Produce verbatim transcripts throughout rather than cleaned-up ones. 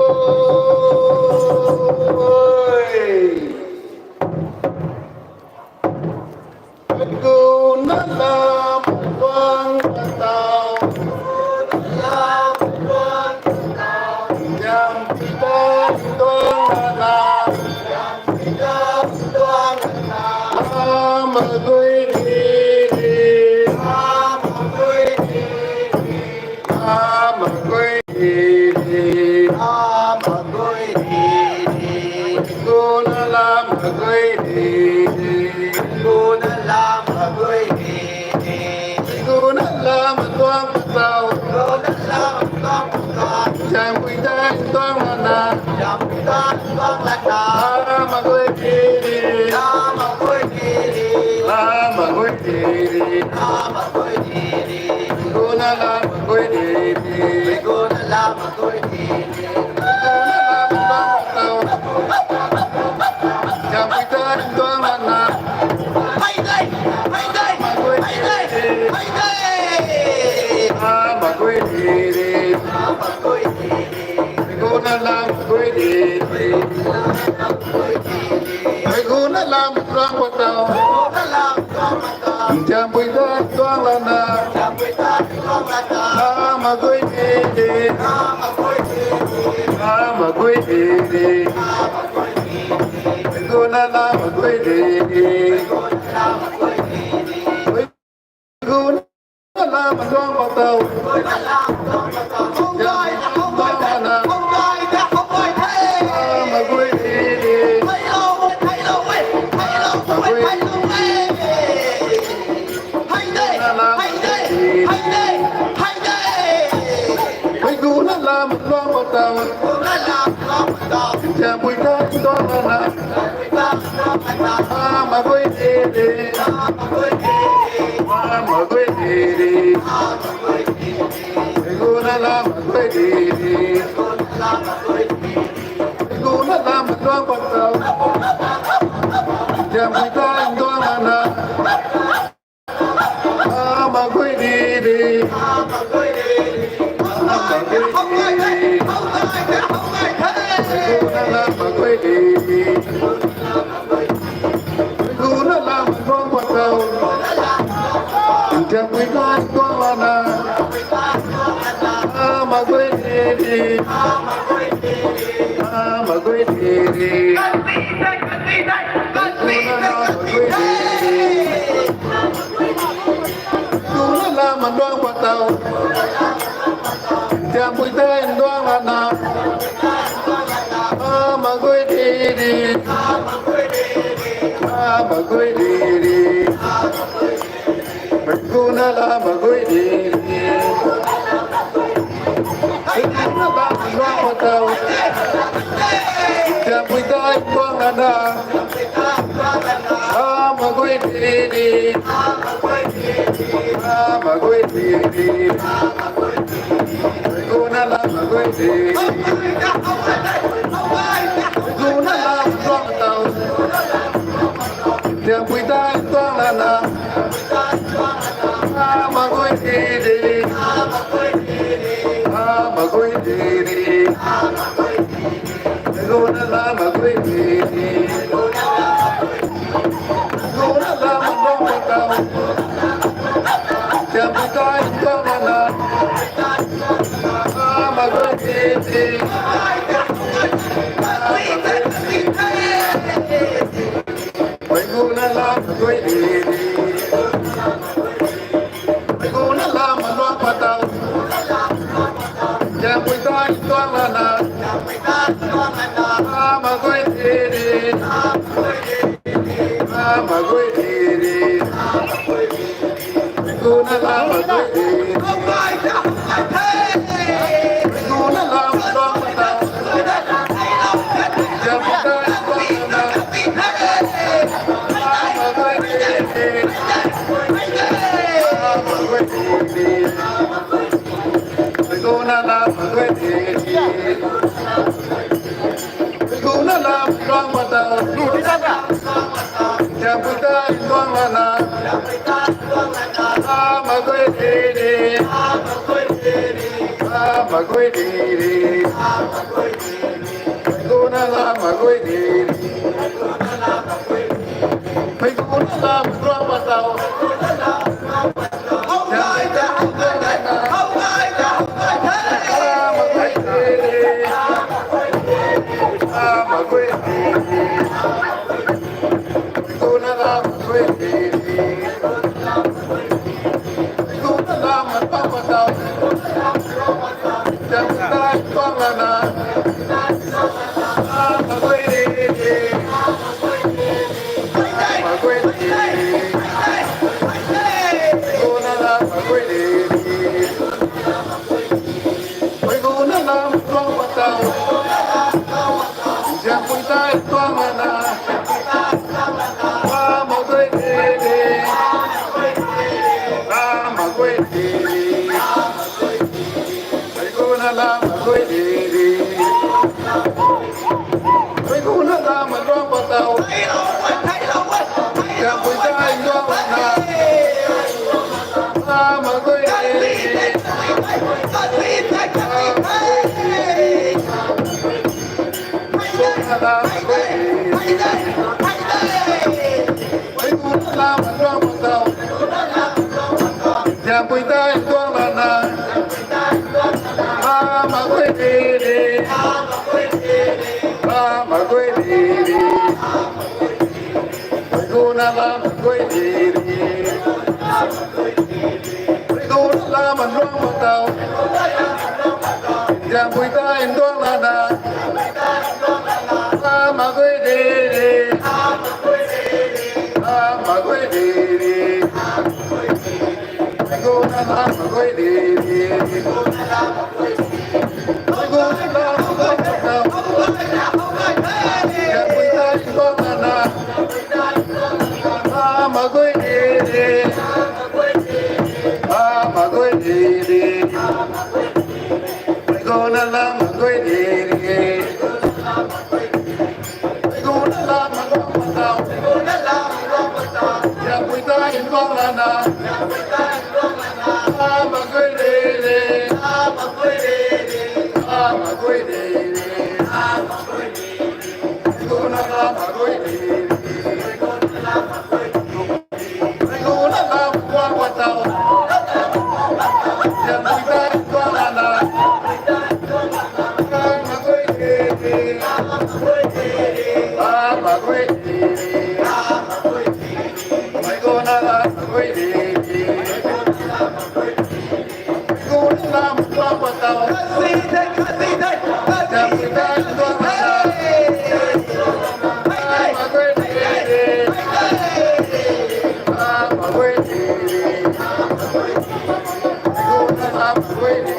Oi. Guna lam tuang patau. Lam tuang patau. Jam pita tuang lana. Jam pita tuang lana. Ama gui di di. Ama gui di di. Ama gui di di. Ama gui di di. Guna lam gui di di. Guna lam gui di di. Guna lam tuang patau. Guna lam tuang patau. Jam pui dai tuang lana. Jam pui dai tuang lana. Ama gui di di. Ama gui di di. Ama gui di di. Ama gui di di. Guna lam gui di di. Guna lam gui di di. Guna lam tuang patau. Jam pui dai tuang lana. Hai dai, hai dai, hai dai, hai dai. Ama gui di di. Ama gui di di. Guna lam gui di di. Guna lam tuang patau. Jam pui dai tuang lana. Ama gui di di. Ama gui di di. Guna lam gui di di. Guna lam tuang patau. Jam pui dai tuang lana. Ama gui di di. Ama gui di di. Guna lam gui di di. Guna lam tuang patau. Jam pui dai tuang lana. Ama gui di di. Ama gui di di. Guna lam gui di di. Guna lam tuang patau. Jam pui dai tuang lana. Ama gui di di. Ama gui di di. Guna lam gui di di. Guna lam tuang patau. Jam pui dai tuang lana. Ama gui di di. Ama gui di di. Guna lam gui di di. Guna lam tuang patau. Jam pui dai tuang lana. Ama gui di di. Ama gui di di. Guna lam gui di di. Guna lam tuang patau. Jam pui dai tuang lana. Ama gui di di. Ama gui di di. Guna lam gui di. Guna lam tuang patau. Jam pui dai tuang lana. Ama gui di di. Ama gui di di. Guna lam gui di di. Guna lam tuang patau. Jam pui dai tuang lana. Ama gui di di. Ama gui di di. Guna lam gui di di. Guna lam tuang patau. Jam pui dai tuang lana. Ama gui di di. Ama gui di di. Guna lam gui di. Guna lam tuang patau. Jam pui dai tuang lana. Ama gui di di. Ama gui di di. Guna lam gui di di. Guna lam tuang patau. Jam pui dai tuang lana. Ama gui di di. Ama gui di di. Lama guay de. Pei gu na lama guang patau. Zam pui ta nduang lana. Lama guay de. Lama guay de. Pei gu na lama guay de. Pei gu na lama guang patau. Zam pui ta nduang lana. Lama guay de. Lama guay de. Pei gu na lama guay de. Pei gu na lama guang patau. Zam pui ta nduang lana. Lama guay de. Lama guay de. Pei gu na lama guay de. Pei gu na lama guang patau. Zam pui ta nduang lana. Lama guay de. Pei gu na lama guay de. Pei gu na lama guang patau. Zam pui ta nduang lana. Lama guay de. Lama guay de. Pei gu na lama guay de. Pei gu na lama guang patau. Zam pui ta nduang lana. Lama guay de. Lama guay de. Pei gu na lama guay de. Pei gu na lama guang patau. Zam pui ta nduang lana. Lama guay de. Lama guay de. Pei gu na lama guay de. Pei gu na lama guang patau. Zam pui ta nduang lana. Lama guay de. Lama guay de. Pei gu na lama guay de. Pei gu na lama guang patau. Zam pui ta nduang lana. Lama guay de. Lama guay de. Pei gu na lama guay de. Pei gu na lama guang patau. Zam pui ta nduang lana. Lama guay de. Lama guay de. Pei gu na lama guay de.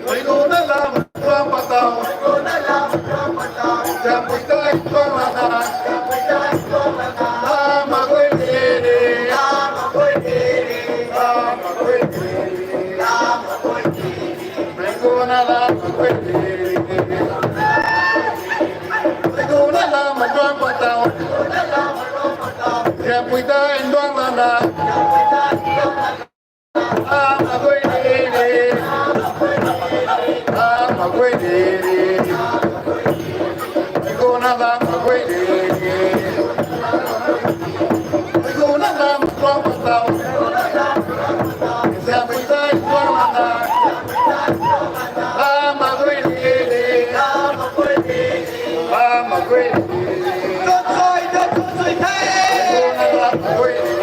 Pei gu na lama guang patau. Zam pui ta nduang lana. Lama guay de. Lama guay de. Pei gu na lama guay de. Pei gu na lama guang patau. Zam pui ta nduang lana. Lama guay de. Lama guay de. Pei gu na lama guay de. Pei gu na lama guang patau. Zam pui ta nduang lana. Lama guay de. Lama guay de. Pei gu na lama guay de.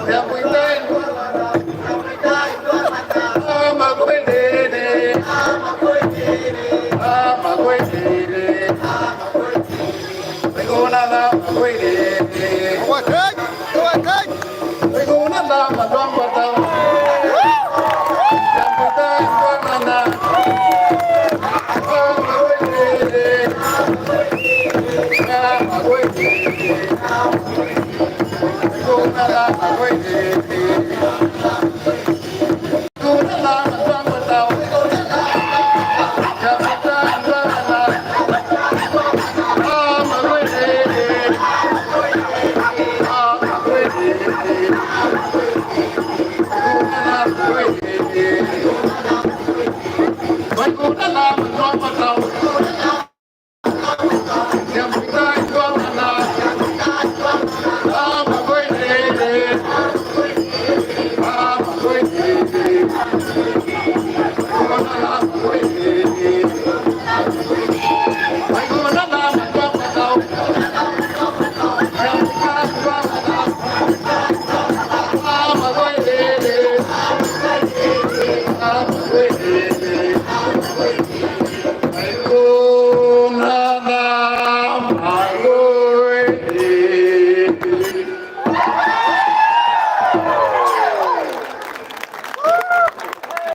Zam pui ta nduang lana. Lama guay de. Lama guay de. Pei gu na lama guay de. Pei gu na lama guang patau. Zam pui ta nduang lana. Lama guay de. Lama guay de. Pei gu na lama